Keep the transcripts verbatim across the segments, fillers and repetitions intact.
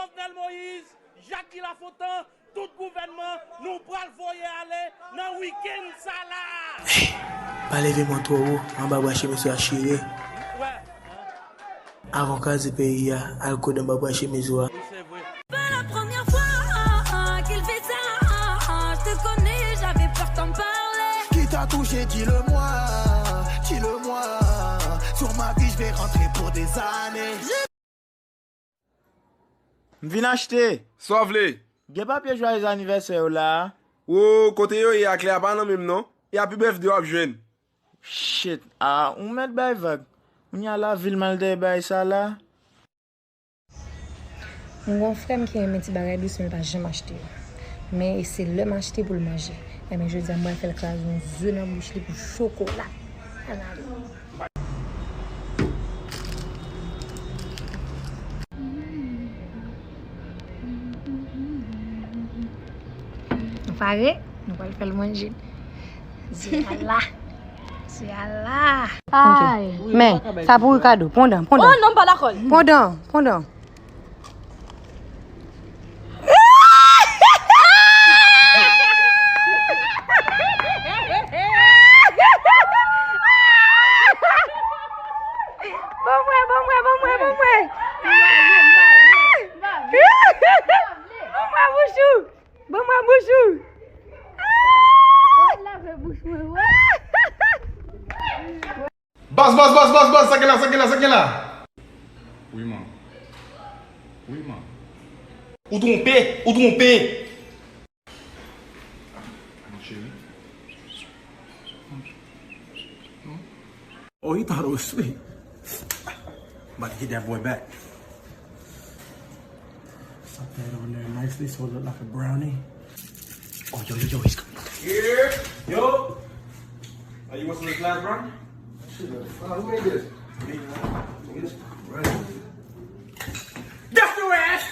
Jovenel Moïse, Jacky Lafontant, tout gouvènman, nou pral voye ale nan wikenn sa la. Pa leve men w twò wo, anba bra chemiz ou a chire. Avan w kraze peyi a, al koud anba bra chemiz ou a. Pas la première fois qu'il fait ça. Je te connais, j'avais peur t'en parler. Qui t'a touché, dis-le-moi, dis-le-moi. Sur ma vie, je vais rentrer pour des années. M vin achte. Sa w vle? Gen papye jwayez anivèsè yo la a? Wo, kote yo ye a? Klè a pa nan men m non. E a pi bèfde w ap jwenn. Shit, ah, ou mèt bay vag. Kounye a lavil m al dèyè bagay sa la. M gon frè m ki renmen ti bagay dous men l pa janm achte yo. Men e se lè m achte pou l manje. Enben jodi a m pral fè l kraze yon ze nan bouch li pou chokola. Ann ale. Nou pare? Nou pral fè l manje. Ze a la. Ze a la. Men, sa pou Ricardo. Pran dan, pran dan. Oh non, m pa dakò. Pran dan, pran dan. Ban mwen, ban mwen, ban mwen, ban mwen. Ban mwen bouch ou. Ban mwen bouch ou. Lave bouch mwen, wè. Bas, bas, bas, bas, bas, sa gen la, sa gen la, sa gen la. Wi, man. Wi, man. Ou twonpe, ou twonpe. Mon chéri. Oh, he thought it was sweet. About to get that boy back. Suck that on there nicely so it look like a brownie. Oh, yo, yo, yo, he's coming. Yeah, yo. Are you what's in the class, bro? Shit, man. Who made this? Me. Niggas, right. That's your ass!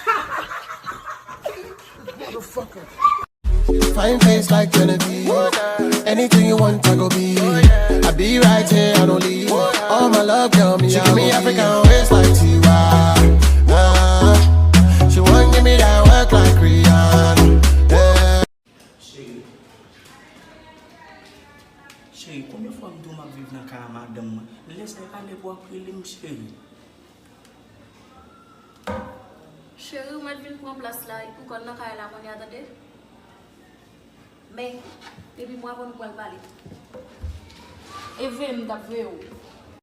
Motherfucker. Fine face like Genevieve. Anything you want, I go be. I be right here, I don't leave. All my love, girl, me. She give me African waist like Tiwa. Ah, she want give me that work like Rihanna. Yeah. Cheri, cheri, konbyen fwa m di w m ap viv nan kay a madanm mwen? Men lè sa e pa lè pou w ap rele m, cheri. Cheri, ou mèt vin pran plas la, ou konn nan kay la kounye a, tande? Men, depi mwen avè w nou pral pale. E veye m t ap veye w.